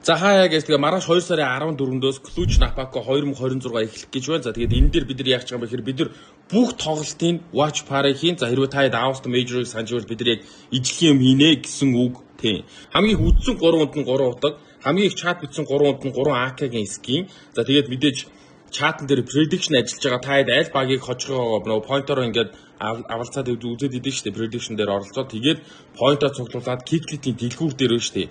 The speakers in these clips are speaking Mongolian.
За, хаяа гэж тэгээ маргааш 2 сарын 14-өөс Cluj Napoca 2026 эхлэх гэж байна. За, тэгээд энэ дээр бид нар яах гэж байгаа юм бэ гэхээр бид нар бүх тоглолтын watch party хийн. За, хэрвээ та хэд Август Major-ыг санаж байвал бид нар яг ижлэхэн юм хийнэ гэсэн үг тийм. Хамгийн их үдсэн 3 хүнд нь 3 утга, хамгийн их чат бичсэн 3 хүнд нь 3 AK-гийн skin. За, тэгээд мэдээж чатан дээр prediction ажиллаж байгаа та хэд аль багийг хожихоо нөгөө point-оор ингээд авалцаад үзээд идэв шүү дээ. Prediction дээр оролцоод, тэгээд point-оо цуглуулад Kicklit-ийн дэлгүүр дээр байна шүү дээ.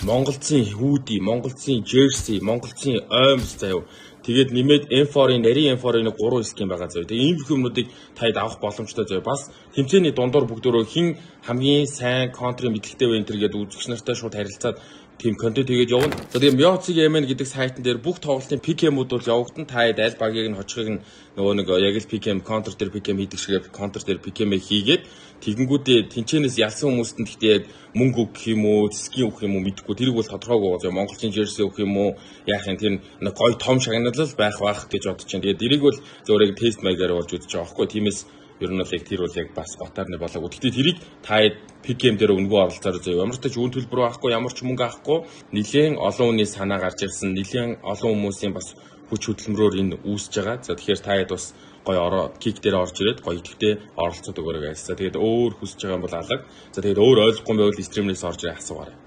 Монголцын hoodie, Монголцын jersey, Монголцын оймс заяа. Тэгээд нэмээд M4-ын нарийн M4-ын 3 skin байгаа заяа. Тэгээд ийм бүх юмнуудыг таад авах боломжтой заяа. Бас тэмцээний дундуур бүгдөө хэн хамгийн сайн counter-ын мэдлэгтэй вэ энэ төр гээд үзэгч нартай шууд харилцаад тийм контент хийгээд явна. За, тэгээ Miotsig MN гэдэг сайтн дээр бүх тоглолтын pick'em-үүд бол явагдана. Та хэд аль багийг нь хожихыг нь нөгөө нэг яг л pick'em, counter дээр pick'em хийдэг шиг counter дээр pick'em хийгээд, тэгэнгүүтээ тэнчэнээс ялсан хүмүүст нь гэхдээ яг мөнгө өгөх юм уу, skin өгөх юм уу мэдэхгүй. Тэрийг бол тодорхойгүй байгаа. Монголчын jersey өгөх юм уу, яах юм, тэр нэг гой том шагналал байх байх гэж бодож байна. Тэгээд тэрийг бол зөвөр яг тест маягаар болж үзэж байгаа байхгүй. Тиймээс ер нь бол яг тэр бол яг бас готаарны болоогүй. Гэхдээ тэрийг та pick'em дээр өнгөө оролцоорой заяа. Ямар ч тач үн төлбөр байхгүй, ямар ч мөнгө авахгүй, нэлээд олон хүний санаа гарч ирсэн. Нэлээд олон хүмүүсийн бас хүч хөдөлмөрөөр энэ үүсэж байгаа. За, тэгэхээр та хэд бас гоё ороо Kick дээр орж ирээд гоё идэвхтэй оролцоод өгөөрэй guys. За, тэгээд өөр хүсэж байгаа юм бол алга. За, тэгээд өөр ойлгохгүй байвал stream-ээс орж ирээ асуугаарай.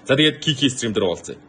За, тэгээд Kick stream дээр уулзъя.